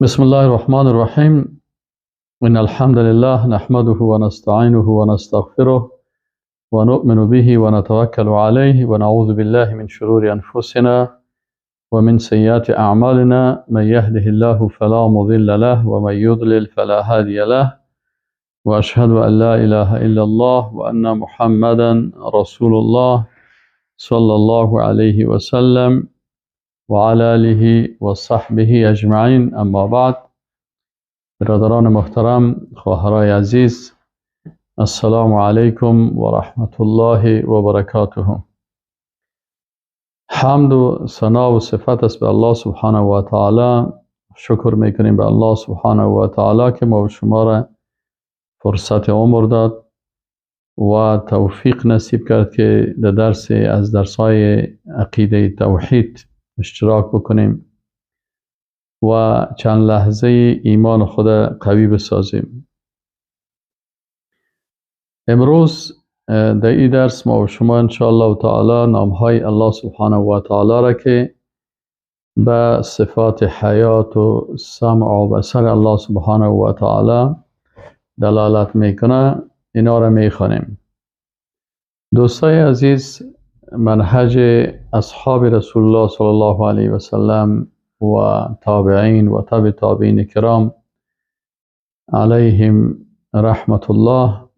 بسم الله الرحمن الرحیم. إن الحمد لله نحمده ونستعينه ونستغفره ونؤمن به ونتوكل عليه ونعوذ بالله من شرور أنفسنا ومن سيئات أعمالنا، من يهده الله فلا مضل له ومن يضلل فلا هادي له، وأشهد أن لا إله إلا الله وأن محمدا رسول الله صلى الله عليه وسلم وعلى آله وصحبه اجمعین. اما بعد، برادران محترم، خواهرای عزیز، السلام علیکم و رحمت الله و برکاته. حمد و ثنا و صفت است به الله سبحانه و تعالی. شکر میکنیم به الله سبحانه و تعالی که ما و شما را فرصت عمر داد و توفیق نصیب کرد که در درس از درسهای عقیده توحید اشتراک بکنیم و چند لحظه ایمان خود قوی بسازیم. امروز در این درس ما و شما انشاءالله تعالی نامهای الله سبحانه و تعالی را که به صفات حیات و سمع و بصر الله سبحانه و تعالی دلالت میکنه اینا را میخوانیم. دوستای عزیز، منهج اصحاب رسول الله صلی الله علیه و سلم و تابعین و تابع تابعین کرام علیهم رحمت الله،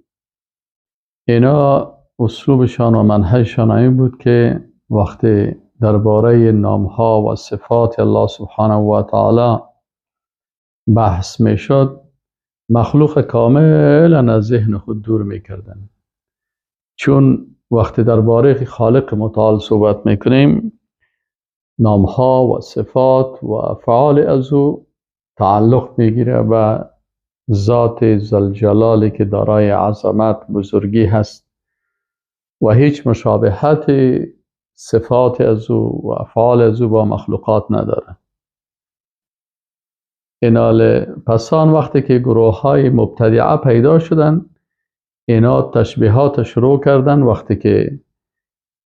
اینا اسلوبشان و منهجشان این بود که وقتی درباره نامها و صفات الله سبحانه و تعالی بحث میشد، مخلوق کاملا از ذهن خود دور میکردن. چون وقتی درباره خالق متعال صحبت میکنیم، نامها و صفات و افعال از او تعلق میگیره به ذات ذوالجلالی که دارای عظمت بزرگی هست و هیچ مشابهت صفات از او و افعال از او با مخلوقات نداره. اینال پسان وقتی که گروه های مبتدعه پیدا شدن، اینا تشبیهات شروع کردن. وقتی که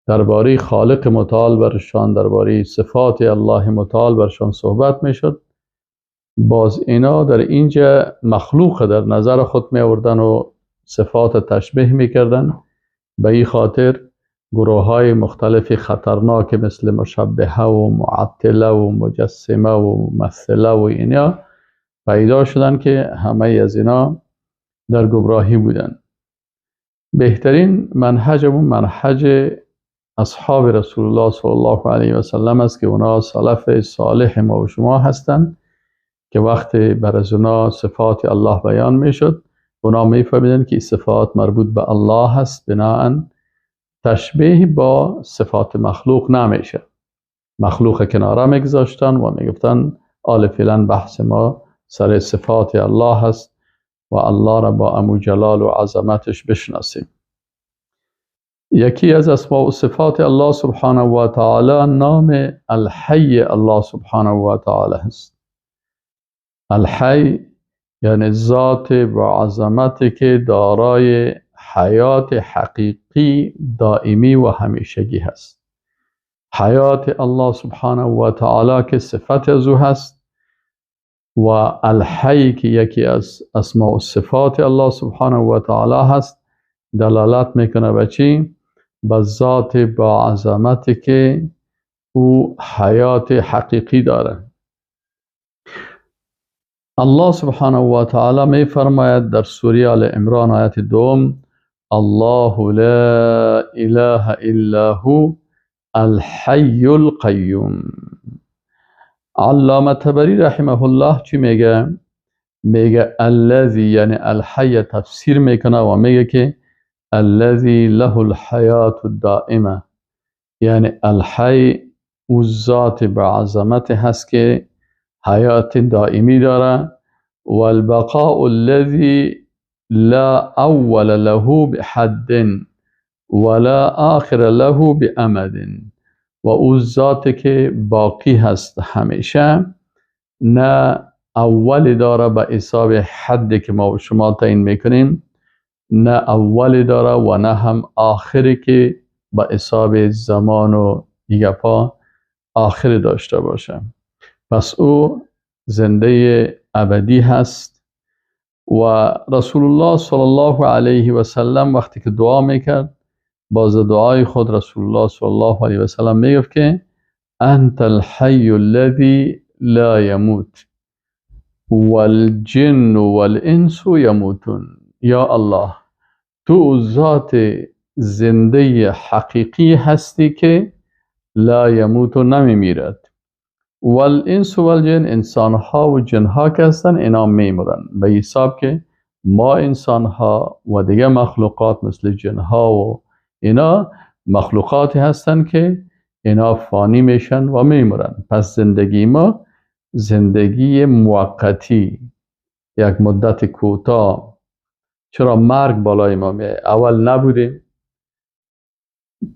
درباره خالق متعال برشان، درباره صفات الله متعال برشان صحبت میشد، باز اینا در اینجا مخلوق در نظر خود می آوردن و صفات تشبیه میکردن. به این خاطر گروه های مختلف خطرناک مثل مشبهه و معطله و مجسمه و ممثله و اینا پیدا شدن که همه از اینا در گمراهی بودن. بهترین منهج اون منهج اصحاب رسول الله صلی الله علیه و سلم است که اونا سلف صالح ما و شما هستند که وقتی بر از اونا صفات الله بیان میشد، اونا میفهمیدن که این صفات مربوط به الله هست، بناهن تشبیه با صفات مخلوق نمیشه. مخلوق کناره میگذاشتن و میگفتن آل فعلا بحث ما سر صفات الله هست و الله را با امو جلال و عظمتش بشناسیم. یکی از اسماء و صفات الله سبحانه و تعالی نام الحی الله سبحانه و تعالی هست. الحی یعنی ذات و عظمتی که دارای حیات حقیقی دائمی و همیشگی هست. حیات الله سبحانه و تعالی که صفت از او هست و الحی که یکی از اسماء و صفات الله سبحانه و تعالی هست، دلالت میکنه به چی؟ به ذات با عظمتی که او حیات حقیقی داره. الله سبحانه و تعالی می فرماید در سوره آل عمران آیت 2: الله لا اله الا هو الحی القیوم. علامه طبری رحمه الله چی میگه؟ میگه الذی، یعنی الحی تفسیر میکنه و میگه که الذی له الحیات الدائمه، یعنی الحی او ذات به عظمت هست که حیات دائمی داره، والبقاء الذی لا اول له بحد ولا آخر له بامد، و او ذات که باقی هست همیشه، نه اول داره به حساب حدی که ما و شما تعیین میکنیم، نه اول داره و نه هم آخری که به حساب زمان و دیگه پا آخری داشته باشه. پس او زنده ابدی هست. و رسول الله صلی الله علیه و سلم وقتی که دعا میکرد، باز دعای خود رسول الله صلی الله علیه و سلم میگفت که انت الحی الذی لا یموت والجن والانس یموتون. یا الله، تو ذات زنده حقیقی هستی که لا یموت و نمیمیرد، والانس والجن، انسان ها و جن ها که هستن اینا میمرن. به حساب که ما انسان ها و دیگه مخلوقات مثل جن ها و اینا مخلوقاتی هستن که اینا فانی میشن و میمرن. پس زندگی ما زندگی موقتی، یک مدت کوتاه. چرا مرگ بالای ما میاد؟ اول نبودیم،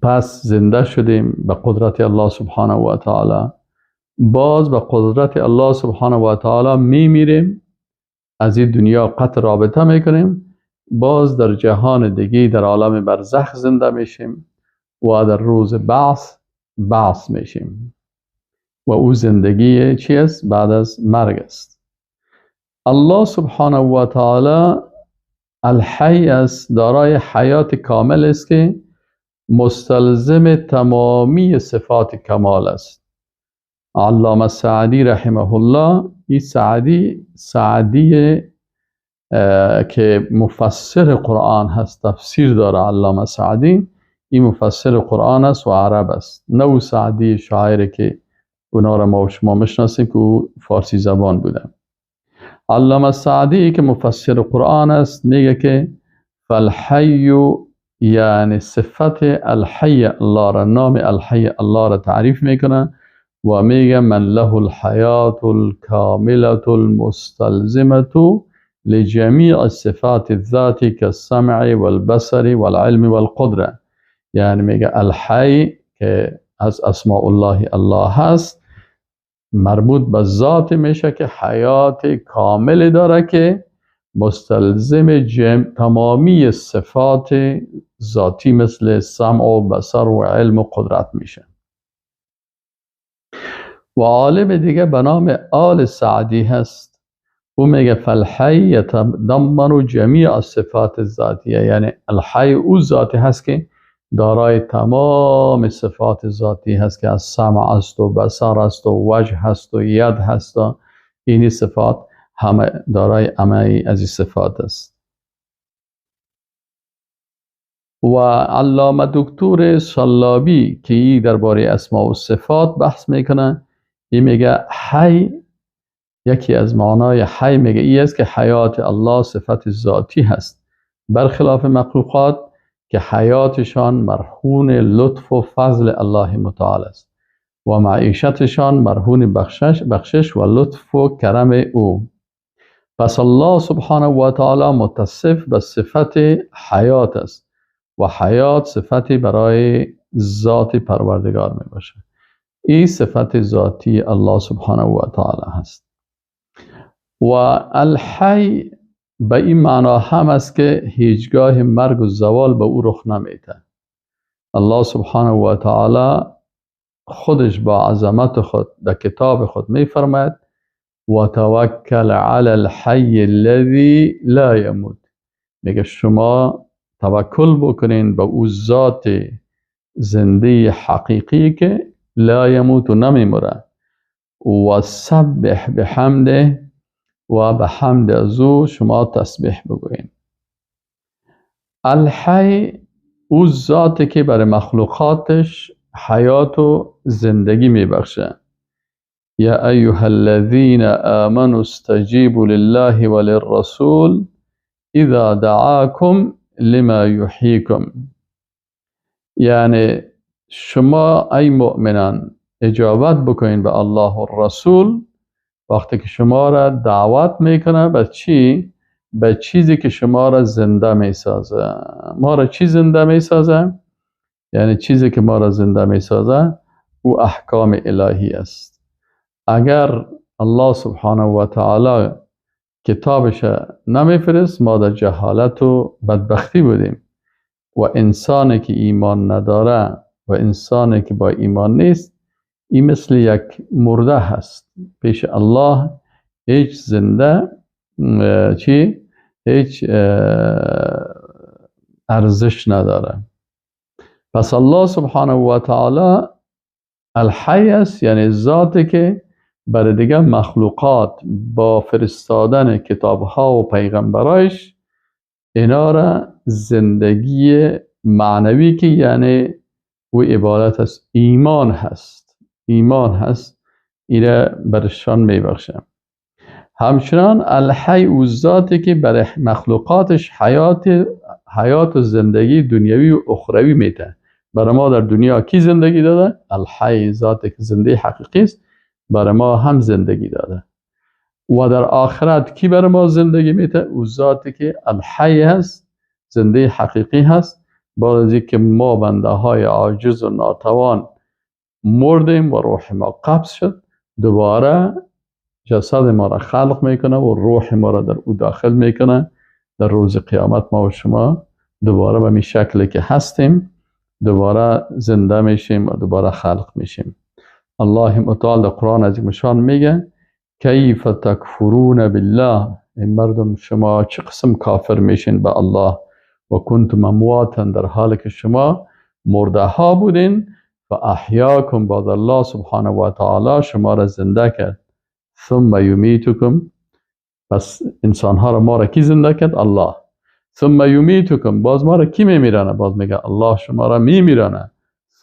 پس زنده شدیم به قدرت الله سبحانه و تعالی، باز به قدرت الله سبحانه و تعالی میمیریم، از این دنیا قطع رابطه میکنیم، باز در جهان دیگه در عالم برزخ زنده میشیم و در روز بعث بعث میشیم. و او زندگی چی است؟ بعد از مرگ است. الله سبحانه و تعالی الحی است، دارای حیات کامل است که مستلزم تمامی صفات کمال است. علامه سعدی رحمه الله، این سعدی که مفسر قرآن هست، تفسیر داره علامه سعدی، این مفسر قرآن است و عرب است، نه او سعدی شاعر که اونا را ما و شما میشناسیم که او فارسی زبان بوده. علامه سعدی که مفسر قرآن است میگه که فالحی، یعنی صفت الحی الله را، نام الحی الله را تعریف میکنه و میگه من له الحیات الکاملة المستلزمة لجمیع الصفات الذاتی كالسمع والبصر والعلم والقدرة. یعنی میگه الحی که از اسماء الله الله هست، مربوط به ذات میشه که حیات کامل داره که مستلزم تمامی صفات ذاتی مثل سمع و بصر و علم و قدرت میشه. و عالم دیگه به نام آل سعدی هست، او میگه فالحی یتضمن جمیع الصفات الذاتیه، یعنی الحی او ذاتی هست که دارای تمام صفات ذاتی هست که از سمع است و بصر است و وجه هست و ید هست و اینی صفات همه دارای همه از این صفات است. و علامه دکتر صلابی که ای درباره اسماء و صفات بحث میکنه، این میگه حی، یکی از معنای حی میگه ای است که حیات الله صفت ذاتی هست، برخلاف مخلوقات که حیاتشان مرهون لطف و فضل الله متعال است و معیشتشان مرهون بخشش و لطف و کرم او. پس الله سبحانه و تعالی متصف به صفت حیات است و حیات صفتی برای ذات پروردگار می باشه. این صفت ذاتی الله سبحانه و تعالی هست. و الحی به این معنا هم است که هیچگاه مرگ و زوال به او رخ نمیده. الله سبحانه و تعالی خودش با عظمت خود در کتاب خود میفرماید و توکل علی الحی الذی لا یموت. میگه شما توکل بکنین به او ذات زنده حقیقی که لا یموت و نمیمره، و سبح بحمده، و به حمد از او شما تسبیح بگوین. الحی او ذاتی که برای مخلوقاتش حیات و زندگی میبخشه. یا ایها الذین آمنوا استجیبوا لله وللرسول اذا دعاکم لما یحییکم. یعنی شما ای مؤمنان اجابت بکنین به الله و رسول وقتی که شما را دعوت میکنه به چی؟ به چیزی که شما را زنده میسازه. ما را چی زنده میسازه؟ یعنی چیزی که ما را زنده میسازه او احکام الهی است. اگر الله سبحانه و تعالی کتابش نمیفرست، ما در جهالت و بدبختی بودیم و انسانی که ایمان نداره و انسانی که با ایمان نیست، این مثل یک مرده هست پیش الله. هیچ زنده چی؟ هیچ ارزش نداره. پس الله سبحانه و تعالی الحی است، یعنی ذاتی که برای دیگه مخلوقات با فرستادن کتابها و پیغمبرایش اینا را زندگی معنوی که یعنی او عبارت است ایمان هست، ایمان هست، اینا برشان میبخشه. همچنان الحی او ذاتی که برای مخلوقاتش حیات و زندگی دنیوی و اخروی میده. برای ما در دنیا کی زندگی داده؟ الحی، ذاتی که زندگی حقیقی است، برای ما هم زندگی داده. و در آخرت کی برای ما زندگی میده؟ او ذاتی که الحی هست، زندگی حقیقی هست. بعد از اینکه ما بنده های عاجز و ناتوان مردیم و روح ما قبض شد، دوباره جسد ما را خلق میکنه و روح ما را در او داخل میکنه. در روز قیامت ما و شما دوباره به می شکلی که هستیم دوباره زنده میشیم و دوباره خلق میشیم. الله متعال در قرآن عظیم شان میگه کیف تکفرون بالله، این مردم شما چه قسم کافر میشین به الله، و کنتم امواتا، در حالی که شما مرده ها بودین، و احیاکم، بعد الله سبحانه و تعالی شما را زنده کرد. ثم یمیتکم، پس انسان ها را ما را کی زنده کرد؟ الله. ثم یمیتکم، باز ما را کی میمیرانه؟ باز میگه الله شما را میمیرانه.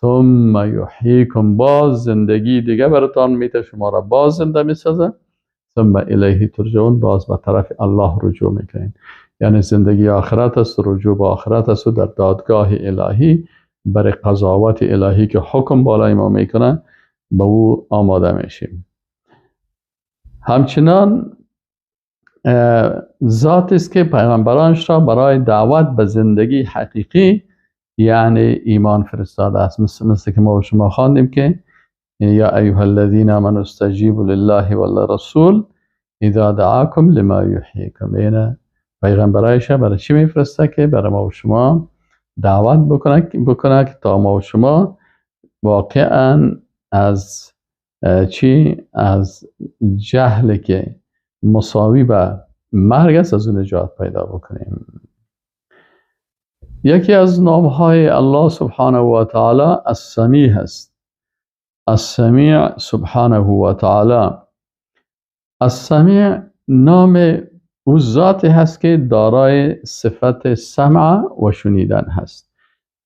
ثم یحییکم، باز زندگی دیگه براتان میده، شما را باز زنده میسازه. ثم الیه ترجعون، باز به طرف الله رجوع میکنین. یعنی زندگی آخرت است، رجوع به آخرت است و در دادگاه الهی برای قضاوت الهی که حکم بالای ما میکنه به او آماده میشیم. همچنان ذات است که پیغمبرانش را برای دعوت به زندگی حقیقی یعنی ایمان فرستاده است. مثل که ما و شما خواندیم که یا ایها الذین آمنوا استجیبوا لله وللرسول اذا دعاکم لما یحییکم. یعنی پیغمبرایش برای چی میفرسته؟ که برای ما و شما دعوت بکنه که تا ما و شما واقعا از چی؟ از جهل که مساوی به مرگ است از اون نجات پیدا بکنیم. یکی از نامهای الله سبحانه و تعالی السمیع هست. السمیع سبحانه و تعالی. السمیع نام او ذاتی هست که دارای صفت سمع و شنیدن هست.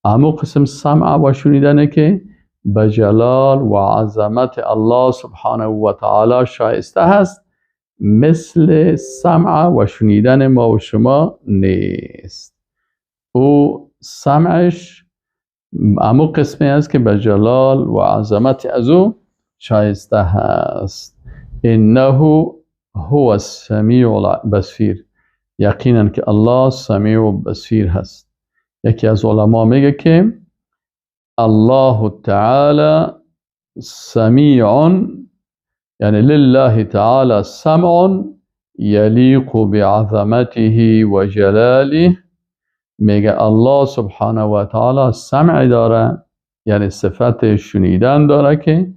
امو قسم سمع و شنیدنه که به جلال و عظمت الله سبحانه و تعالی شایسته هست، مثل سمع و شنیدن ما و شما نیست. او سمعش امو قسمی است که به جلال و عظمت از او شایسته هست. انه هو السمیع البصیر، یقینا که الله سمیع و بصیر هست. یکی از علما میگه که الله تعالی سمیع، یعنی لله تعالی سمع یلیق بعظمته و جلاله. میگه الله سبحانه و تعالی سمع داره، یعنی صفت شنیدن داره که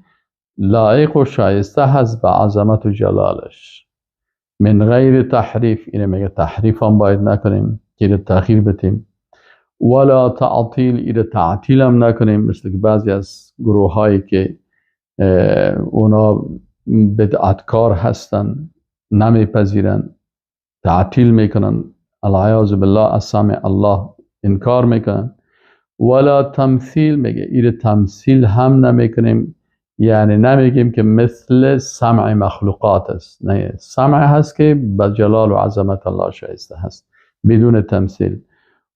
لایق و شایسته هست به عظمت و جلالش. من غیر تحریف، اینه میگه تحریف هم باید نکنیم که تغییر بدیم، ولا تعطیل، اینه تعطیل هم نکنیم، مثل که بعضی از گروه هایی که اونا بدعتکار هستن نمیپذیرن، تعطیل میکنن، العیاذ بالله از سمع الله انکار میکنن. ولا تمثیل، میگه ایره تمثیل هم نمیکنیم، یعنی نمیگیم که مثل سمع مخلوقات است، نه، سمع هست که به جلال و عظمت الله شایسته هست بدون تمثیل.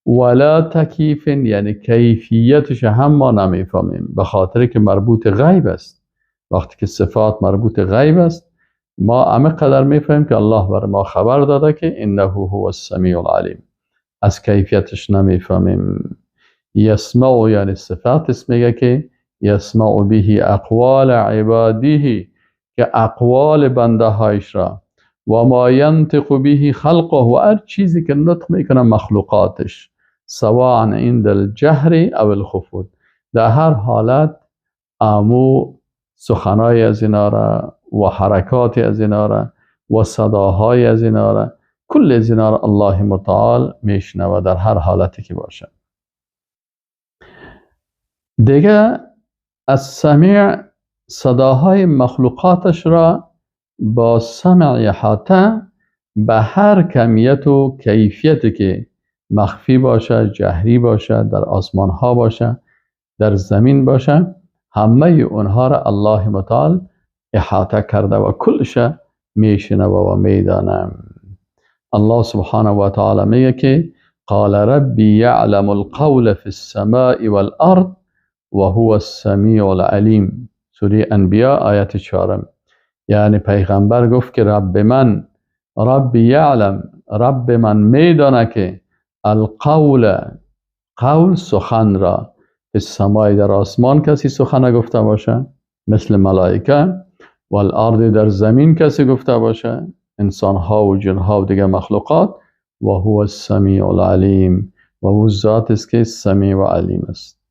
ولا تکیف، یعنی کیفیتش هم ما نمیفهمیم به خاطر که مربوط غیب است. وقتی که صفات مربوط غیب است ما همه قدر میفهمیم که الله بر ما خبر داده که انه هو السمیع العلیم، از کیفیتش نمیفهمیم. یسمع یعنی صفات اسم میگه که یسمع به اقوال عباده، که اقوال بنده هایش را، و ما ینطق به خلقه، و هر چیزی که نطق میکنه مخلوقاتش، سواء عند الجهر او الخفوت، در هر حالت امو سخنای از اینا را و حرکات از اینا را و صداهای از اینا را، کل از اینا را الله متعال میشنوه در هر حالتی که باشه. دیگه السمیع صداهای مخلوقاتش را با سمع احاطه به هر کمیت و کیفیتی که مخفی باشه، جهری باشه، در آسمان ها باشه، در زمین باشه، همه اونها را الله متعال احاطه کرده و کلش میشنوه و میدانه. الله سبحانه و تعالی میگه که قال ربی یعلم القول فی السماء والارض وهو السمیع العلیم. سوره انبیاء آیت 4. یعنی پیغمبر گفت که رب من، ربی یعلم، رب من میدانه که القول، قول سخن را، فی السماء در آسمان کسی سخن گفته باشه مثل ملائکه، والارض در زمین کسی گفته باشه، انسان ها و جن ها و دیگه مخلوقات، و هو السمیع العلیم، و او ذات است که سمیع و علیم است.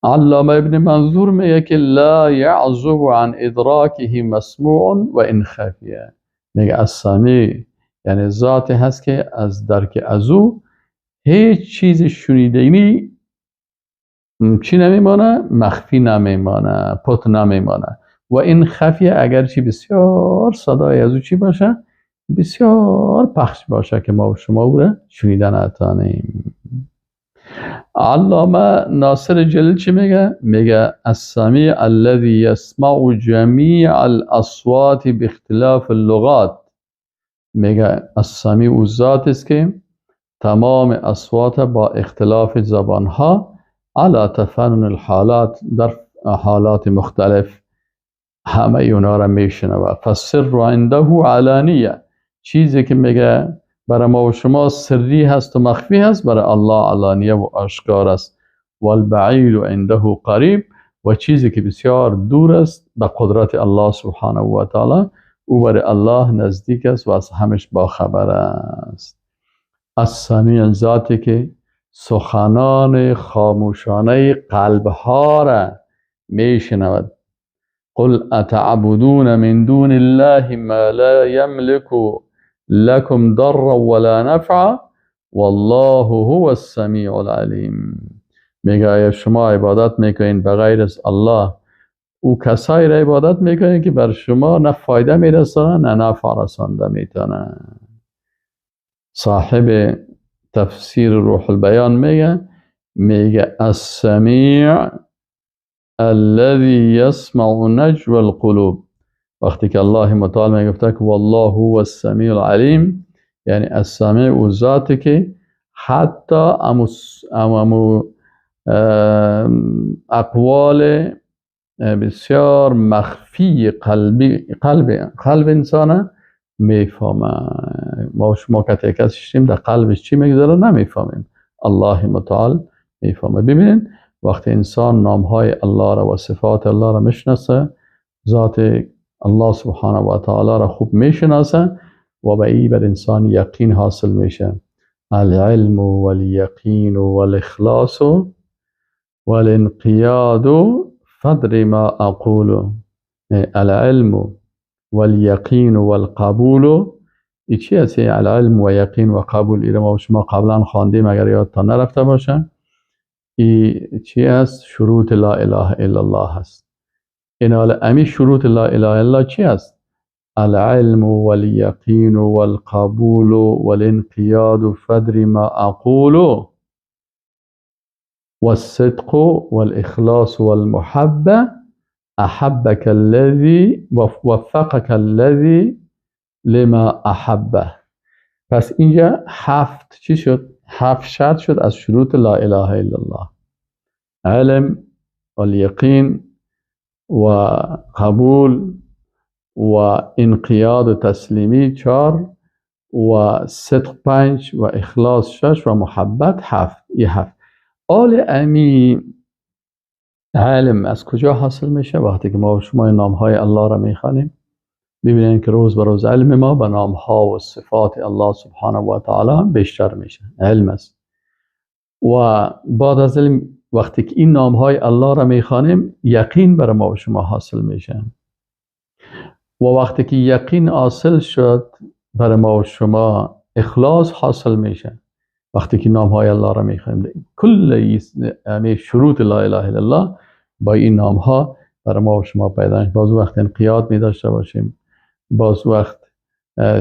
علامه ابن منظور میگه که لا یعزب عن ادراکه مسموع و ان خفیه. میگه السمیع یعنی ذاتی هست که از درک از او هیچ چیز شنیدنی چی نمیمانه، مخفی نمیمانه، پت نمیمانه. و این خفیه اگرچه بسیار صدای از او چی باشه، بسیار پخش باشه که ما و شما او را شنیدن نتانیم. علامه ناصر جلیل چی میگه؟ میگه السمیع الذي يسمع جمیع الاصوات باختلاف اللغات. میگه السمیع او ذات است که تمام اصوات با اختلاف زبانها علی تفنن الحالات، در حالات مختلف همه اونا را میشنوه. فالسر عنده علانیه، چیزی که میگه برای ما و شما سری هست و مخفی هست، برای الله علانیه و آشکار است. والبعید عنده قریب، و چیزی که بسیار دور است به قدرت الله سبحانه و تعالی، او برای الله نزدیک است و از همش با خبر است. السمیع ذاتی که سخنان خاموشانه قلبها را میشنود. قل اتعبدون من دون الله ما لا يملك لكم ضرا ولا نفعا والله هو السمیع العلیم. میگه آیا شما عبادت میکنین بغیر از الله، او کسایی را عبادت میکنین که بر شما نه فایده میرسانه نه نفع رسانده میتونه. صاحب تفسیر روح البیان میگه السمیع الذي يسمع نجوى القلوب. وقتی که الله متعال میگفته که والله هو السمیع العلیم، یعنی السمیع او ذاتی که حتی امو اقوال بسیار مخفی قلب انسانه میفهمه. ما شما که کسی شدیم در قلبش چی میگذاره نمیفهمیم، الله متعال میفهمه. ببینین وقتی انسان نامهای الله را و صفات الله را میشناسه، ذات الله سبحانه و تعالی را خوب میشناسه و به ای بر انسان یقین حاصل میشه. العلم والیقین والاخلاص والانقیاد فدر ما اقول. العلم والیقین والقبول، ای چی هست؟ العلم و یقین و قبول، ای ما شما قبلا خواندیم اگر یادتان نرفته باشه. ای چی هست؟ شروط لا اله الا الله هست. این حال امی شروط لا اله الا الله چی هست؟ العلم والیقین والقبول والانقیاد فدر ما اقول والصدق والاخلاص والمحبه احبك الذي وفقك الذي لما احبه. پس اینجا هفت چی شد؟ هفت شرط شد از شروط لا اله الا الله: علم والیقین و قبول و انقیاد و تسلیمی 4 و صدق 5 و اخلاص 6 و محبت 7. این 7 آل امی علم از کجا حاصل میشه؟ وقتی که ما و شما نام های الله را میخوانیم، میبینیم که روز به روز علم ما به نام ها و صفات الله سبحانه و تعالی بیشتر میشه. علم است. و بعد از علم وقتی که این نام های الله را میخوانیم، یقین بر ما و شما حاصل میشه. و وقتی که یقین حاصل شد برای ما و شما، اخلاص حاصل میشه. وقتی که نام های الله را میخوایم، کل شروط لا اله الا الله با این نام ها برای ما و شما پیدا میشه. باز وقت انقیاد می داشته باشیم، باز وقت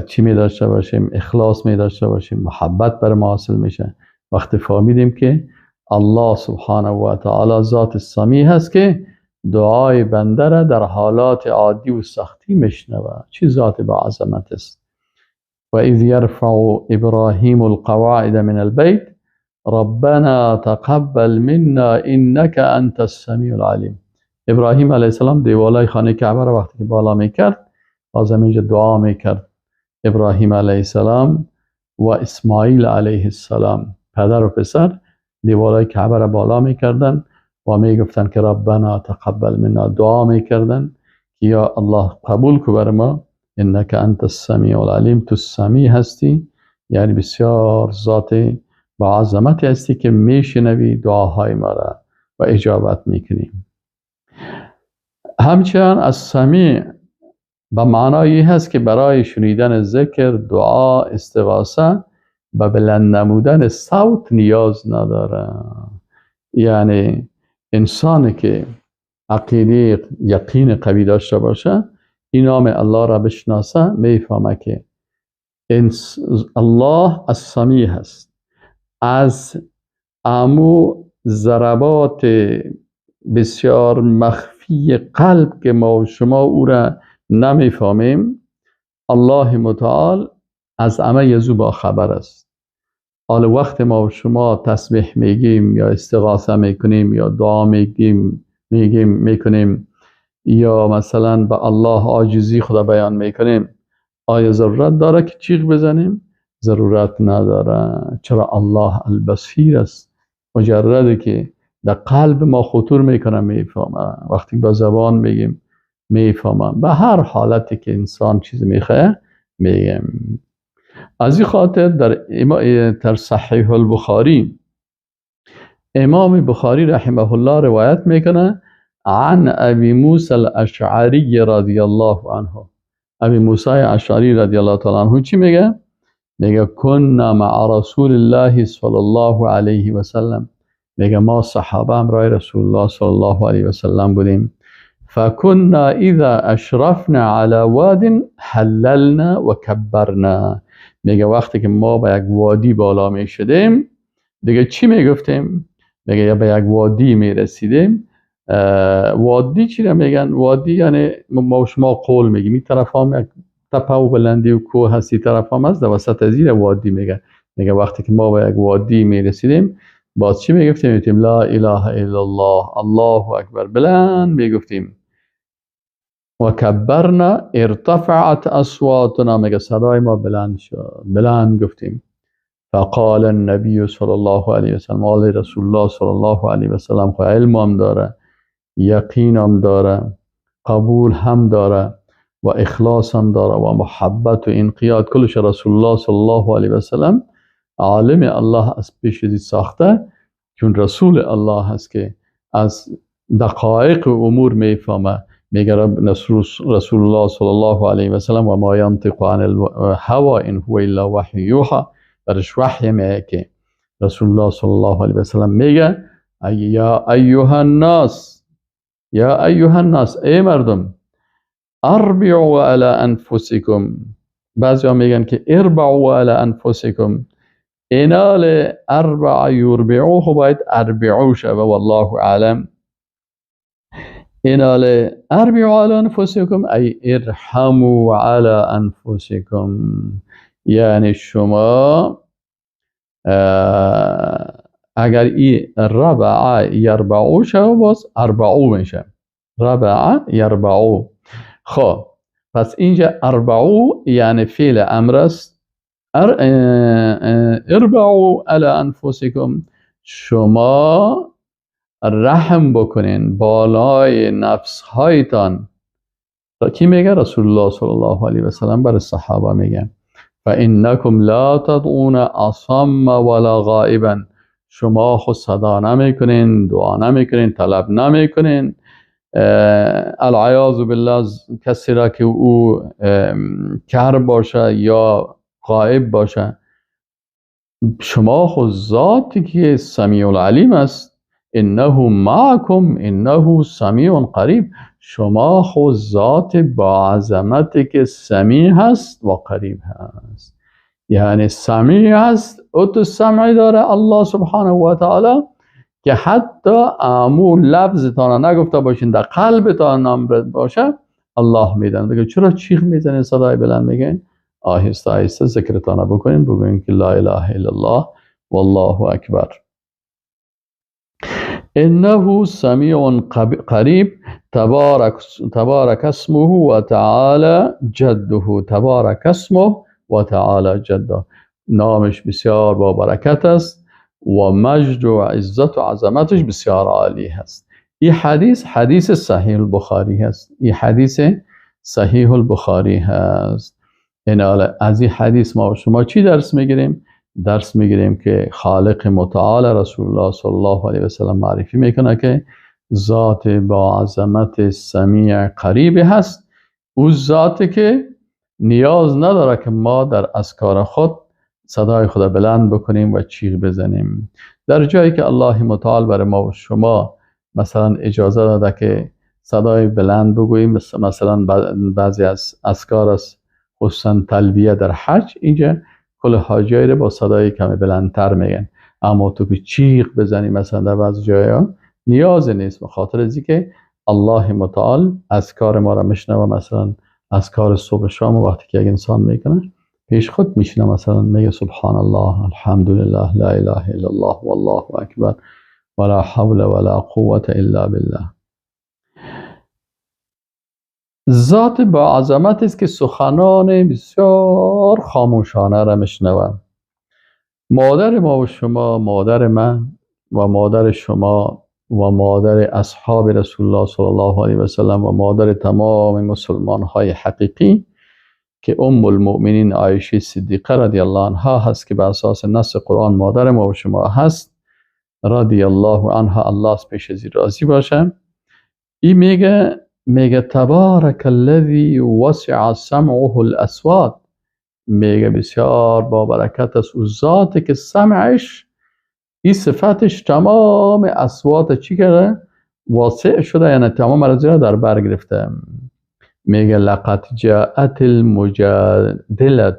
چی می داشته باشیم؟ اخلاص می داشته باشیم، محبت بر ما حاصل میشه. وقتی فهمیدیم که الله سبحانه و تعالی ذات سمیع هست که دعای بنده را در حالات عادی و سختی میشنوه، چه ذات با عظمت است. و اذ یرفع ابراهیم القواعد من البیت ربنا تقبل منا انك انت السمیع العلیم. ابراهیم علیه السلام دیوالای خانه کعبه را وقتی که بالا میکرد، باز اینجا دعا میکرد. ابراهیم علیه السلام و اسماعیل علیه السلام، پدر و پسر، دیوالای کعبه را بالا میکردن و میگفتن که ربنا تقبل منا، دعا میکردن که یا الله قبول کو بر ما، انک انت السمیع العلیم، تو سمیع هستی، یعنی بسیار ذات با عظمت هستی که میشنوی دعاهای ما را و اجابت میکنیم. همچنان السمیع به معنایی هست که برای شنیدن ذکر، دعا، استغاثه به بلند نمودن صوت نیاز نداره. یعنی انسانی که عقیده یقین قوی داشته باشه، این نام الله را بشناسه، میفهمه که الله السمیع هست. از امو ضربات بسیار مخفی قلب که ما و شما او را نمیفهمیم، الله متعال از همه یزو با خبر است. حال وقت ما و شما تسبیح میگیم یا استغاثه میکنیم یا دعا میگیم میکنیم یا مثلا به الله عاجزی خدا بیان میکنیم، آیا ضرورت داره که چیغ بزنیم؟ ضرورت نداره. چرا؟ الله البصیر است. مجرده که در قلب ما خطور میکنه میفهمه، وقتی با زبان میگیم میفهمم. به هر حالتی که انسان چیز میخواه میگیم. از این خاطر در صحیح البخاری امام بخاری رحمه الله روایت میکنه عن ابی موسی الاشعری رضی الله عنه. ابی موسی اشعری رضی الله تعالی عنه چی میگه؟ میگه کنا مع رسول الله صلی الله علیه و سلم. میگه ما صحابه همراه رسول الله صلی الله علیه و سلم بودیم. فكنا اذا اشرفنا على واد حللنا وكبرنا. میگه وقتی که ما به یک وادی بالا میشدیم دیگه چی میگفتیم؟ میگه یا به یک وادی میرسیدیم. وادی چی را میگن؟ وادی یعنی ما شما قول میگیم، این طرف هم یک تپه و بلندی و کوه هست، این طرف هم هست، در وسط زیر وادی میگن. میگه وقتی که ما به یک وادی میرسیدیم باز چی میگفتیم؟ میگفتیم لا اله الا الله، الله اکبر، بلند میگفتیم. و کبرنا ارتفعت اصواتنا، میگه صدای ما بلند شد، بلند گفتیم. فقال النبی صلی الله علیه وسلم، آل رسول الله صلی الله علیه وسلم خو علم هم داره، یقین هم داره، قبول هم داره و اخلاص هم داره و محبت و انقیاد، کلش رسول الله صلی الله علیه وسلم عالم الله از پیش ساخته، چون رسول الله هست که از دقایق امور میفهمه. میگه رسول الله صلی الله علیه و سلم و ما ینطق عن الهوى ان هو الا وحی یوحى، برش وحی میگه که رسول الله صلی الله علیه و سلم میگه یا ایها الناس، یا ایها الناس، ای مردم، اربعوا علی انفسکم. بعضی ها میگن که اربعوا علی انفسکم، اینال اربع یربعو، خب باید اربعو شوه، والله اعلم. اینال اربعوا علی انفسکم ای ارحموا علی انفسکم، یعنی شما اگر ای ربع یربعو شوه باز اربعو میشه، ربع یربعو. خب پس اینجا اربعو یعنی فعل امر است. اربعوا علی انفسکم، شما رحم بکنین بالای نفس هایتان. کی میگه؟ رسول الله صلی الله علیه و سلم بر صحابه میگه فانکم لا تدعون اصم ولا غائبا، شما خود صدا نمیکنین، دعا نمیکنین، طلب نمیکنین العیاذ بالله کسی را که او کر باشه یا غائب باشه. شما خود ذاتی که سمیع العلیم است، انه معکم انه سمیع قریب، شما خود ذات با عظمتی که سمیع هست و قریب هست. یعنی سمیع هست، او تو سمعی داره الله سبحانه و تعالی که حتی امو لفظتان نگفته باشین، در قلبتان نام باشه، الله میدن. دیگه چرا چیغ میزنین، صدای بلند میگین؟ آهسته آهسته ذکرتان بکنین، بگوین که لا اله الا الله والله اکبر. انه سمیع قریب تبارک اسمه و تعالی جده، تبارک اسمه و تعالی جده، نامش بسیار با برکت است و مجد و عزت و عظمتش بسیار عالی هست. این حدیث حدیث صحیح البخاری هست، این حدیث صحیح البخاری هست. این از این حدیث ما و شما چی درس میگیریم؟ درس میگیریم که خالق متعال رسول الله صلی الله علیه و سلم معرفی میکنه که ذات با عظمت سمیع قریب هست، او ذاتی که نیاز نداره که ما در اذکار خود صدای خود بلند بکنیم و چیغ بزنیم. در جایی که الله متعال برای ما و شما مثلا اجازه داده که صدای بلند بگوییم، مثلا بعضی از اذکار است، خصوصا تلبیه در حج، اینجا کل حاجی رو با صدای کمی بلندتر میگن، اما تو که چیغ بزنی مثلا در بعضی جایا نیاز نیست، به خاطر از اینکه الله متعال اذکار ما را میشنوه. مثلا اذکار صبح شام وقتی که یک انسان میکنه پیش خود میشینه، مثلا میگه سبحان الله، الحمدلله، لا اله الا الله، والله اکبر، ولا حول ولا قوة الا بالله. ذات با عظمت است که سخنان بسیار خاموشانه را میشنوه. مادر ما و شما، مادر من و مادر شما و مادر اصحاب رسول الله صلی الله علیه و سلم و مادر تمام مسلمان های حقیقی که ام المؤمنین عایشه صدیقه رضی الله عنها هست که به اساس نص قرآن مادر ما و شما هست رضی الله عنها، الله از پیش از راضی باشه. این میگه تبارک الذی وسع سمعه الاصوات، میگه بسیار با برکت است او ذاتی که سمعش، این صفتش تمام اصوات چی کرده؟ واسع شده، یعنی تمام را در بر گرفته. میگه لقد جاءت المجادله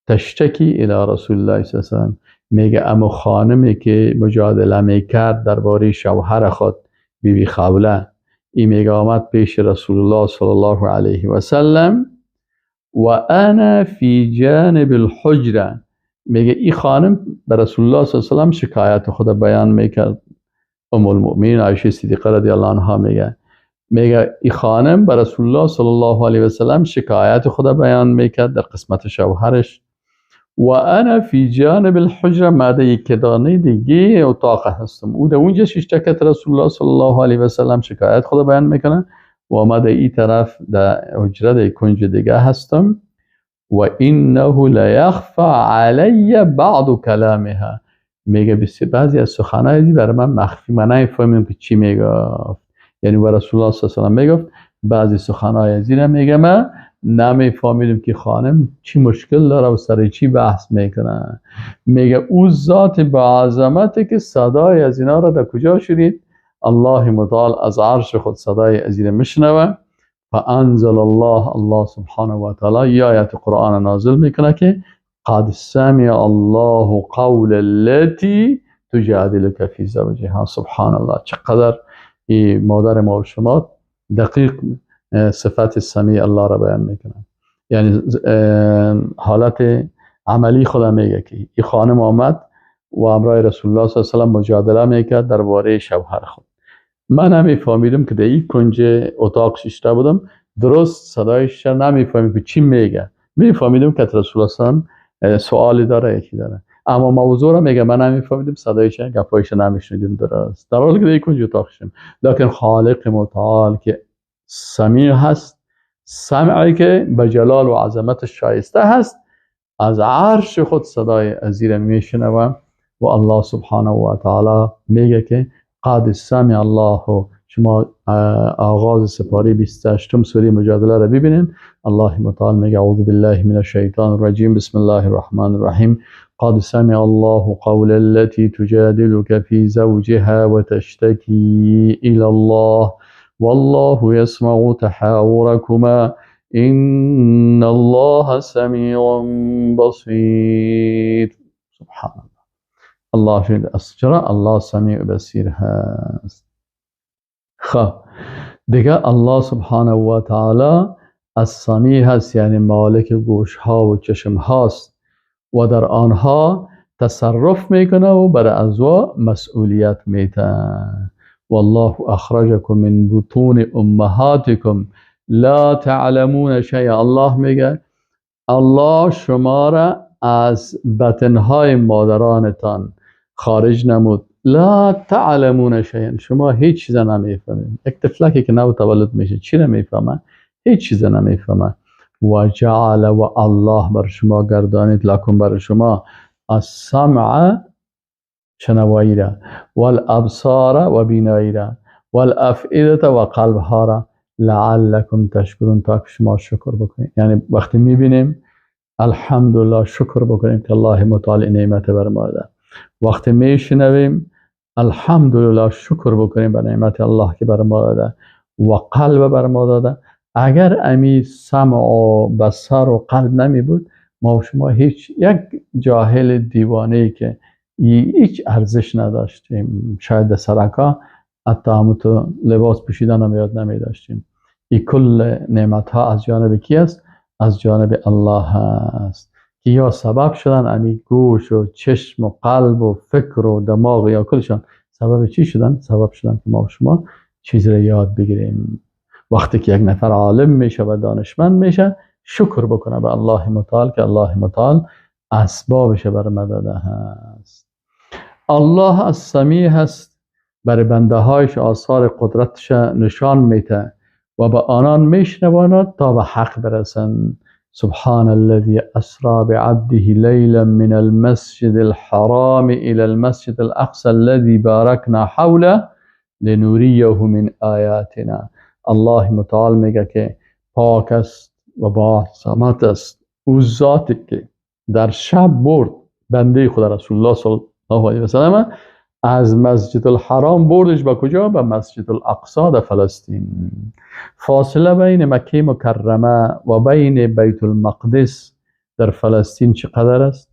تشتکی الی رسول الله صلی الله علیه و سلم، میگه اما خانمی که مجادله میکرد درباره شوهر خود بیبی خوله، این میگه آمد پیش رسول الله صلی الله علیه و سلم و انا فی جانب الحجره، میگه این خانم به رسول الله صلی الله علیه و سلم شکایت خود بیان میکرد. ام المؤمنین عایشه صدیقه رضی الله عنها میگه این خانم به رسول الله صلی الله علیه و سلم شکایت خود بیان میکرد در قسمت شوهرش و انا فی جانب الحجره، ماده یک دانه دیگه اتاق هستم، او در اونجا شکایت رسول الله صلی الله علیه و سلم شکایت خود بیان میکنه و ما در این طرف در حجره در کنج دیگه هستم و انه لیخفى علی بعض کلامها، میگه بعضی از سخنای برای من مخفی، من نمیفهمم که چی میگفت. یعنی و رسول الله صلی الله علیه و سلم میگفت بعضی سخنای از این میگه من نمیفهمیدم که خانم چی مشکل داره و سر چی بحث میکنه. میگه او ذات با عظمته که صدای از اینا را در کجا شنید؟ الله متعال از عرش خود صدای از این میشنوه. فانزل الله، الله سبحانه و تعالی یا آیت قرآن نازل میکنه که قد سمع الله قول التي تجادلك فی زوجها. سبحان الله، چقدر این مادر ما و شما دقیق صفت سمیع الله را بیان میکنه. یعنی حالت عملی خدا میگه که این خانم آمد و همراه رسول الله صلی الله علیه و سلم مجادله میکرد درباره شوهر خود. من نمیفهمیدم که در این کنج اتاق ششته بودم، درست صدایش نمیفهمیم که چی میگه. میفهمیدم که رسول الله صلی الله علیه و سلم سوالی داره، یکی داره، اما موضوع را میگه من نمیفهمیدم، صدایش گپایش نمیشنیدم درست، در حالی که در این کنج اتاق ششم. لکن خالق متعال که سمیع هست، سمعی که به جلال و عظمت شایسته هست، از عرش خود صدای ازیر میشنوه و الله سبحانه و تعالی میگه که قد سمع الله، شما آغاز سپاره 28 سوره مجادله را ببینین. الله متعال میگه اعوذ بالله من الشیطان الرجیم، بسم الله الرحمن الرحیم، قد سمع الله قول التي تجادلك في زوجها وتشتكي إلى الله والله يسمع تحاوركما إن الله سميع بصير. سبحان الله. الله شد چرا الله سمیع بصیر هست. خب دیگه الله سبحانه و تعالی السمیع هست، یعنی مالک گوش ها و چشم هاست و در آنها تصرف میکنه و بر ازوا مسئولیت میته. والله اخرجکم من بطون امهاتکم لا تعلمون شیئا. الله میگه الله شما را از بطنهای مادرانتان خارج نمود. لا تعلمون شیئا، شما هیچ چیز نمیفهمید. یک طفلکی که نو تولد میشه چی نمیفهمه؟ هیچ چیز نمیفهمه. و جعل، و الله بر شما گردانید، لکم بر شما، السمع شنوایی را، والابصار و بینایی را، والافئده و قلب ها را، لعلکم تشکرون، تا که شما شکر بکنید. یعنی وقتی میبینیم الحمدلله شکر بکنیم که الله متعال نعمت بر ما داده. وقتی میشنویم الحمدلله شکر بکنیم بر نعمت الله که بر ما داده و قلب بر ما داده. اگر امی سمع و بصر و قلب نمی بود، ما و شما هیچ یک جاهل دیوانه که هیچ ارزش نداشتیم. شاید در سرکا حتی همون لباس پوشیدن هم یاد نمی داشتیم. این کل نعمت ها از جانب کی است؟ از جانب الله است که یا سبب شدن امی گوش و چشم و قلب و فکر و دماغ یا کلشان سبب چی شدن؟ سبب شدن که ما و شما چیز را یاد بگیریم. وقتی که یک نفر عالم میشه و دانشمند میشه، شکر بکنه به الله متعال که الله متعال اسبابش بر ما داده هست. الله السمیع هست، بر بنده هایش آثار قدرتش نشان میده و به آنان میشنواند تا به حق برسند. سبحان الذي أسرى بعبده ليلا من المسجد الحرام إلى المسجد الأقصى الذي باركنا حوله لنريه من آیاتنا. الله متعال میگه که پاک است و با عظمت است او ذاتی که در شب برد بنده خدا رسول الله صلی الله علیه و سلم از مسجد الحرام بردش به کجا؟ به مسجد الاقصی در فلسطین. فاصله بین مکه مکرمه و بین بیت المقدس در فلسطین چقدر است؟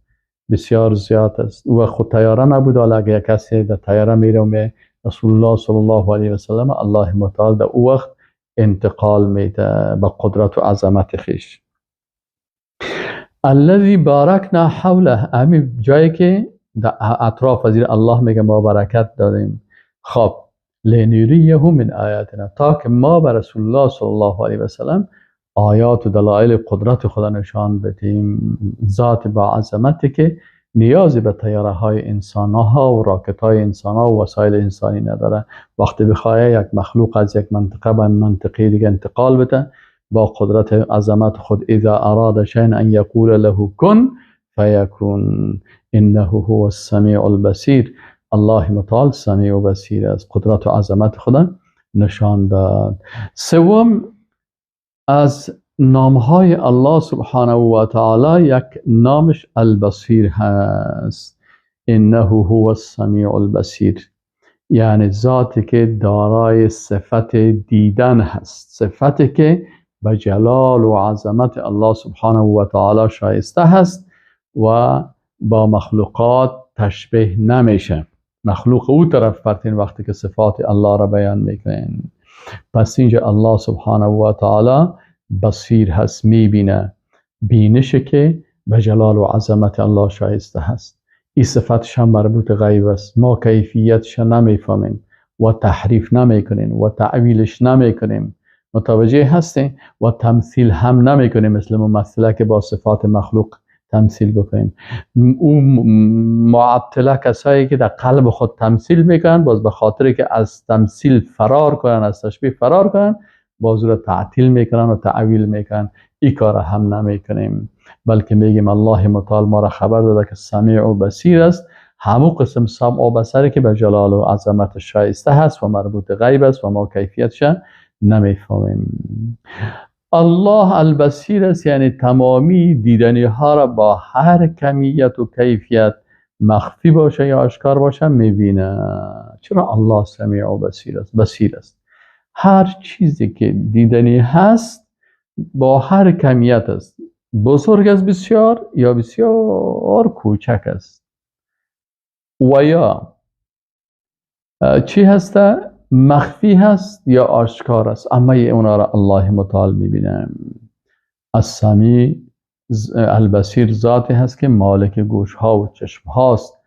بسیار زیاد است. و خود طیاره نبود، حالا اگه کسی در طیاره میره رسول الله صلی الله علیه و سلم الله متعال در او وقت انتقال میده به قدرت و عظمت خیش. الذی بارکنا حوله، همین جایی که در اطراف از الله میگه ما برکت دادیم. خب لنریه من آیاتنا، تا که ما به رسول الله صلی الله علیه و سلم آیات و دلایل قدرت خدا نشان بدیم، ذات با عظمتی که نیازی به طیاره های انسان ها و راکت های انسان ها و وسایل انسانی نداره. وقتی بخواه یک مخلوق از یک منطقه به منطقه دیگه انتقال بده با قدرت عظمت خود، اذا اراد شیئا ان یقول له کن فیکون انه هو السمیع البصیر. الله متعال سمیع و بصیر است، قدرت و عظمت خدا نشان داد. سوم از نامهای الله سبحانه و تعالی یک نامش البصیر هست. انه هو السمیع البصیر، یعنی ذاتی که دارای صفت دیدن هست، صفتی که به جلال و عظمت الله سبحانه و تعالی شایسته هست و با مخلوقات تشبیه نمیشه. مخلوق او طرف پرتین وقتی که صفات الله را بیان میکنین. پس اینجا الله سبحانه و تعالی بصیر هست، میبینه، بینشه که به جلال و عظمت الله شایسته هست. این صفتش هم مربوط غیب است، ما کیفیتش نمیفهمیم و تحریف نمیکنیم و تعویلش نمیکنیم، متوجه هستیم، و تمثیل هم نمیکنیم مثل ممثله که با صفات مخلوق تمثیل بکنیم. او معطله کسایی که در قلب خود تمثیل میکنن، باز به خاطر که از تمثیل فرار کنن، از تشبیه فرار کنن، باز رو تعطیل میکنن و تعویل میکنن. این کار هم نمیکنیم، بلکه میگیم الله متعال ما را خبر داده که سمیع و بصیر است. همو قسم سمع و بصری که به جلال و عظمت شایسته هست و مربوط غیب است و ما کیفیتش نمیفهمیم. الله البصیر است، یعنی تمامی دیدنی ها را با هر کمیت و کیفیت مخفی باشه یا آشکار باشه میبینه. چرا الله سمیع و بصیر است؟ بصیر است، هر چیزی که دیدنی هست با هر کمیت است، بزرگ است بسیار یا بسیار کوچک است، و یا چی هسته؟ مخفی هست یا آشکار است، اما اونا را الله متعال میبینه. السمیع البصیر ذاتی هست که مالک گوش ها و چشم هاست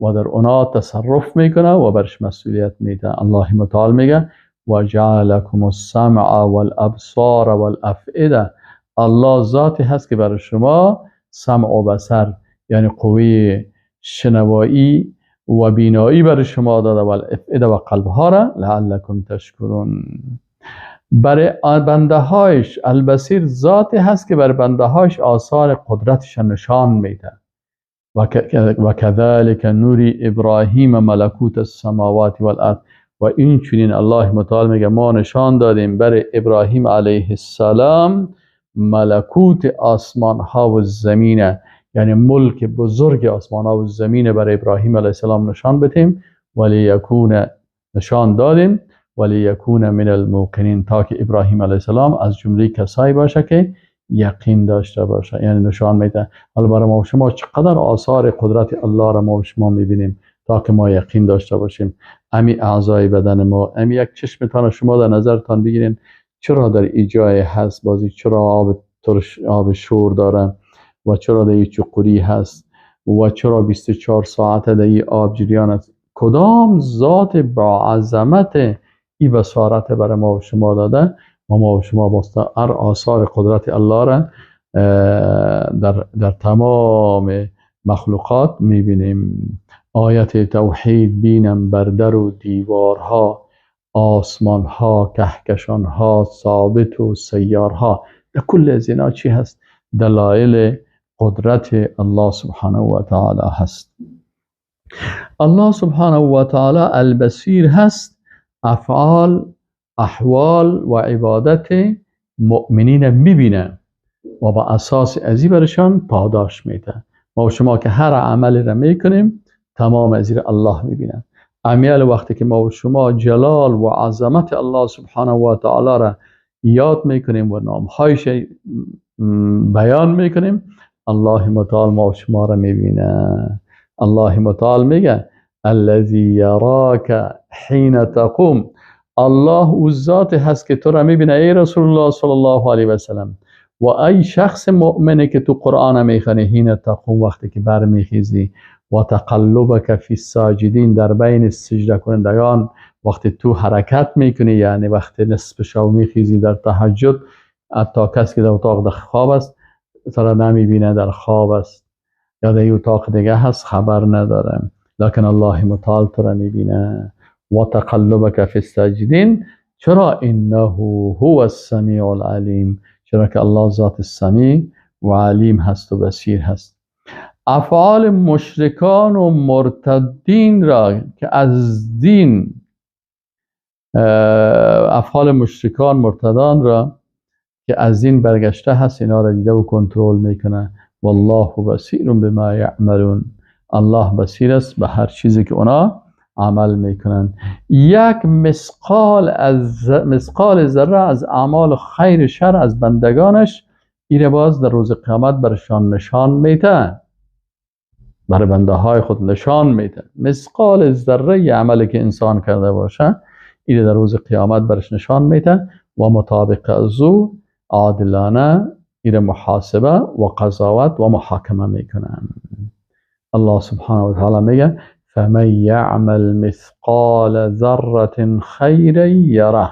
و در اونا تصرف میکنه و برش مسئولیت میده. الله متعال میگه و جعلکم السمع والابصار والافئده. الله ذاتی هست که برای شما سمع و بصر، یعنی قوه شنوایی و بینایی برای شما داده، و الافئده و قلب ها را، لعلکم تشکرون. برای بنده هایش البصیر ذاتی هست که برای بنده هایش آثار قدرتش نشان میده. و کذلک نوری ابراهیم ملکوت السماوات والارض. و این چنین الله متعال میگه ما نشان دادیم برای ابراهیم علیه السلام ملکوت آسمان ها و زمینه، یعنی ملک بزرگ آسمان ها و زمینه برای ابراهیم علیه السلام نشان بدیم، ولی یکون نشان دادیم ولی یکون من الموقنین، تا که ابراهیم علیه السلام از جمله کسایی باشه که یقین داشته باشه. یعنی نشان میده. حالا برای ما و شما چقدر آثار قدرت الله را ما و شما میبینیم تا که ما یقین داشته باشیم. امی اعضای بدن ما، امی یک چشمتان شما در نظرتان بگیرین، چرا در ایجای هست بازی، چرا آب ترش آب شور داره و چرا در ای چقوری هست و چرا 24 ساعت در ای آب جریان است؟ کدام ذات با عظمت ای بصارت برای ما و شما داده و ما و شما باسته هر آثار قدرت الله را در تمام مخلوقات میبینیم. آیت توحید بینم بر در و دیوارها، آسمانها، کهکشانها، ثابت و سیارها. در کل از اینا چی هست؟ دلایل قدرت الله سبحانه و تعالی هست. الله سبحانه و تعالی البصیر هست، افعال، احوال و عبادت مؤمنین میبینه و با اساس ازی برشان پاداش میده. ما و شما که هر عملی را میکنیم تمام از الله میبینه. امیال وقتی که ما و شما جلال و عظمت الله سبحانه و تعالی را یاد میکنیم و نامهایش بیان میکنیم، الله متعال ما و شما را میبینه. الله متعال میگه الذی یراک حین تقوم. الله او ذات هست که تو را میبینه ای رسول الله صلی الله علیه و سلم، و ای شخص مؤمنی که تو قرآن میخوانی، حین تقوم وقتی که برمیخیزی، و تقلبک فی الساجدین، در بین سجده کنندگان وقتی تو حرکت میکنی، یعنی وقتی نصف شب میخیزی در تهجد، حتی کسی که در اتاق در خواب است تو را نمیبینه، در خواب است یا در اتاق دیگه هست خبر نداره، لکن الله متعال تو را میبینه. و تقلبک فی الساجدین، چرا؟ انه هو السمیع العلیم، چرا که الله ذات السمیع و علیم هست و بصیر هست. افعال مشرکان و مرتدین را که از دین، افعال مشرکان مرتدان را که از دین برگشته هست، اینا را دیده و کنترل میکنه. والله بصیر بما یعملون، الله بصیر است به هر چیزی که اونا عمل میکنن. یک مثقال از مثقال ذره از اعمال خیر شر از بندگانش، ایره باز در روز قیامت برشان نشان میده، برای بنده های خود نشان میده. مثقال ذره عملی که انسان کرده باشه، ایره در روز قیامت برش نشان میده و مطابق از او عادلانه ایره محاسبه و قضاوت و محاکمه میکنن. الله سبحانه و تعالی میگه فمن یعمل مثقال ذره خیرا یره.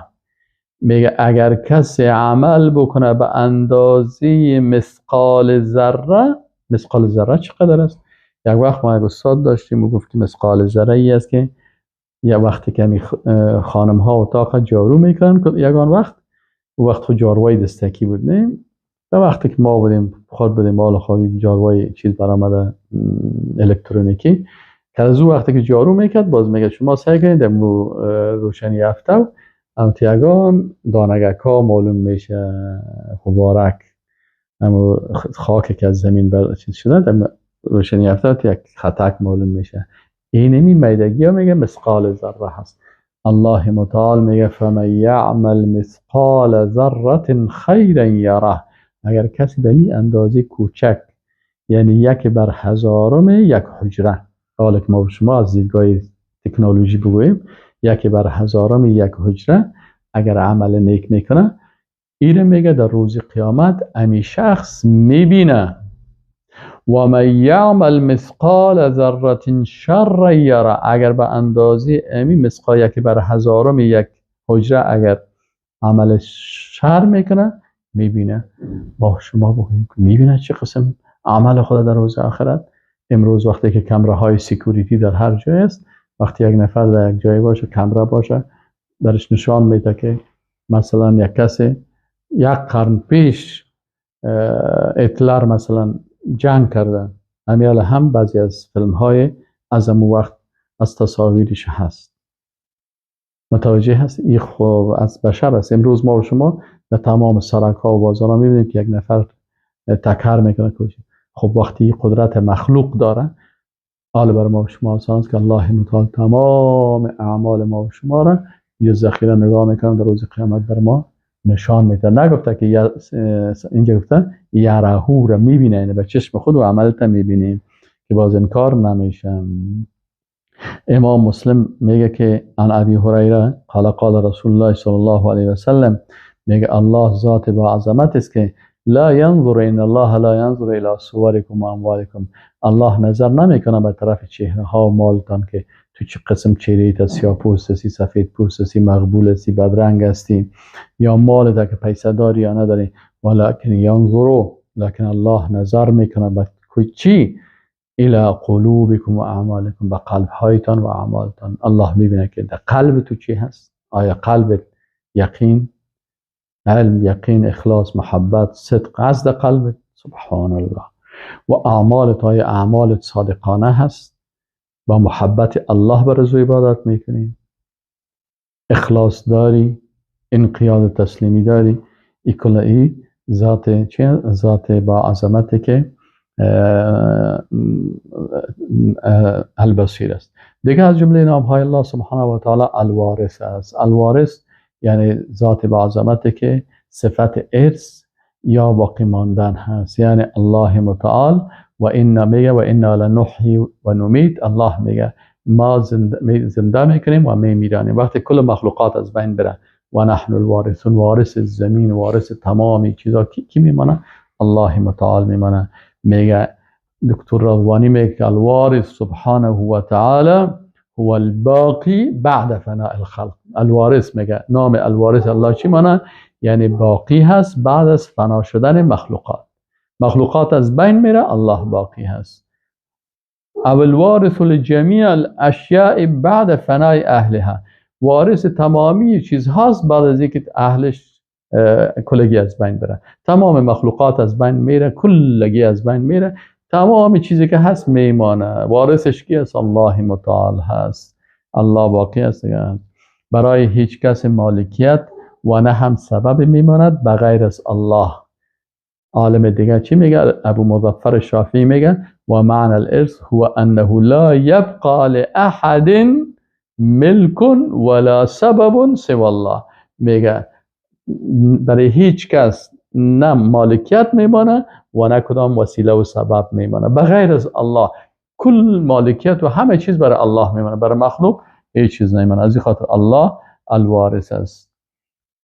میگه اگر کسی عمل بکنه به اندازه مثقال ذره، مثقال ذره چقدر است؟ یک وقت ما یک استاد داشتیم و گفت که مثقال ذره ای است که یه وقتی که خانم ها اتاق جارو میکنن، یگان وقت وقت خود جاروی دستکی بود، نه؟ و وقتی که ما بودیم خود بودیم مال خود جاروی چیز برآمده الکترونیکی، که از او وقتی که جارو میکرد باز میگه شما سعی کنید روشنی یافته امتیگان دانگک ها معلوم میشه، غبارک اما خاک که از زمین بر چیز شده در روشنی یافته یک خطک معلوم میشه. اینمی میدگی ها میگه مثقال ذره هست. الله متعال میگه فمن یعمل مثقال ذره خیرا یره. اگر کسی به می اندازه کوچک، یعنی 1/1000 یک حجره، حالا که ما شما از دیدگاه تکنولوژی بگوییم 1/1000 یک حجره اگر عمل نیک میکنه، اینه میگه در روز قیامت امی شخص میبینه. و من یعمل مثقال ذره شرا یره. اگر به اندازه امی مثقال 1/1000 یک حجره اگر عمل شر میکنه میبینه. با شما بگوییم میبینه چه قسم عمل خود در روز آخرت. امروز وقتی که کمره های security در هر جای است، وقتی یک نفر در یک جای باشه، کمره باشه، درش نشان میده که مثلا یک کسی یک قرن پیش هیتلر مثلا جنگ کرده، همیال هم بعضی از فیلم های از امو وقت از تصاویرش هست. متوجه هست؟ این خب از بشر است. امروز ما و شما در تمام سرک ها و بازارها میبینیم که یک نفر تکر میکنه. خب وقتی قدرت مخلوق داره، حال بر ما و شما آسان است که الله متعال تمام اعمال ما و شما را یه ذخیره نگاه میکنه، در روز قیامت بر ما نشان میده. نگفته که اینجا گفته یرهو را میبینه، یعنی به چشم خود و عملت میبینیم که باز انکار نمیشم. امام مسلم میگه که عن ابی هریره قال قال رسول الله صلی الله علیه و سلم، میگه الله ذات با عظمت است که لا ینظر ان الله لا ینظر الی صورکم و اموالکم. الله نظر نمیکنه به طرف چهره ها و مالتان که تو چه قسم چهره ای، سیاه پوست هستی، سفید پوست هستی، مقبول هستی، بدرنگ هستی، یا مالت که پیسه داری یا نداری. ولکن ینظر، لکن الله نظر میکنه به چی؟ الی قلوبکم و اعمالکم، به قلب هایتان و اعمالتان. الله میبینه که در قلب تو چی هست. آیا قلبت یقین، علم، یقین، اخلاص، محبت، صدق از در قلبت؟ سبحان الله. و اعمالت، آیا اعمالت صادقانه هست؟ با محبت الله بر از عبادت میکنی، اخلاص داری، انقیاد تسلیمی داری. ای کل ای ذات چه؟ ذات با عظمت که البصیر است. دیگه از جمله نام های الله سبحانه و تعالی الوارث است. الوارث یعنی ذات با عظمت که صفت ارث یا باقی ماندن هست. یعنی الله متعال و اینا میگه و انا لنحیی و نمیت. الله میگه ما زنده میکنیم و میمیرانیم. وقتی کل مخلوقات از بین بره و نحن الوارثون، وارث زمین، وارث تمامی چیزا کی میمانه؟ الله متعال میمانه. میگه دکتر رضوانی میگه که الوارث سبحانه و تعالی هو الباقی بعد فناء الخلق. الوارث میگه نام الوارث الله چی مانه؟ یعنی باقی هست بعد از فنا شدن مخلوقات. مخلوقات از بین میره، الله باقی هست. او الوارث لجمیع الاشیاء بعد فنای اهلها، وارث تمامی چیزهاست بعد از اینکه اهلش کلگی از بین بره. تمام مخلوقات از بین میره، کلگی از بین میره، تمام چیزی که هست میمانه. وارثش کی است؟ الله متعال هست. الله باقی است. برای هیچ کس مالکیت و نه هم سبب میماند بغیر از الله. عالم دیگه چی میگه؟ ابو مظفر شافعی میگه و معنی الارث هو انه لا یبقى لاحد ملک ولا سبب سوى الله. میگه برای هیچ کس نه مالکیت میمانه و نه کدام وسیله و سبب میمانه بغیر از الله. کل مالکیت و همه چیز برای الله میمانه، برای مخلوق هیچ چیز نمیمانه. از این خاطر الله الوارث است.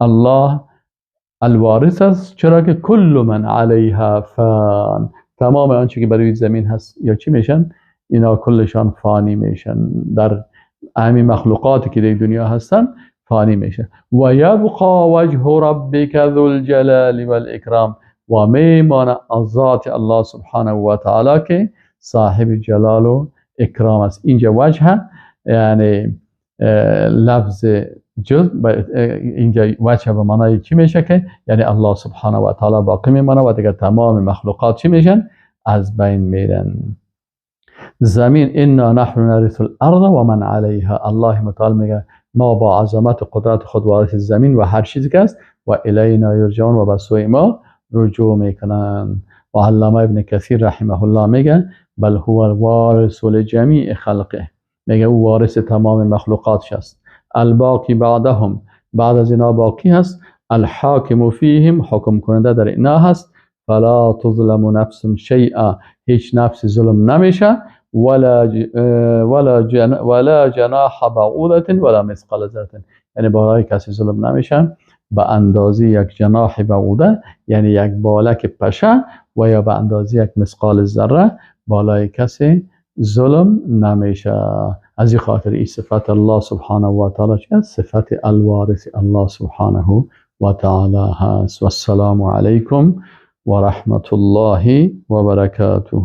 الله الوارث است چرا که کل من علیها فان، تمام آنچه که بر زمین هست یا چی میشن، اینا کلشان فانی میشن. در همین مخلوقاتی که در دنیا هستن فانی میشه. و یبقى وجه ربک ذو الجلال والاکرام، و میمانه از ذات الله سبحانه و تعالی که صاحب جلال و اکرام است. اینجا وجه یعنی لفظ جز، اینجا وجه به معنای چی میشه که یعنی الله سبحانه و تعالی باقی میمانه و دیگه تمام مخلوقات چی میشن؟ از بین میرن. زمین انا نحن نرث الارض و من علیها، الله متعال میگه ما با عظمت و قدرت خود وارث زمین و هر چیزی که است، و الینا یرجعون، و به سوی ما رجوع میکنن. و علامه ابن کثیر رحمه الله میگه بل هو الوارث لجمیع خلقه، میگه او وارث تمام مخلوقاتش است. الباقی بعدهم، بعد از اینا باقی هست. الحاکم فیهم، حکم کننده در اینا هست. فلا تظلم نفس شیئا، هیچ نفس ظلم نمیشه. ولا جناح بعوضة ولا مثقال ذره، یعنی بالای کسی ظلم نمیشه به اندازه یک جناح بعوضه، یعنی یک بالک پشه، و یا به اندازه یک مثقال ذره بالای کسی ظلم نمیشه. از این خاطر این صفت الله سبحانه و تعالی چه؟ صفت الوارث الله سبحانه و تعالی هست. و السلام علیکم و رحمت الله و برکاته.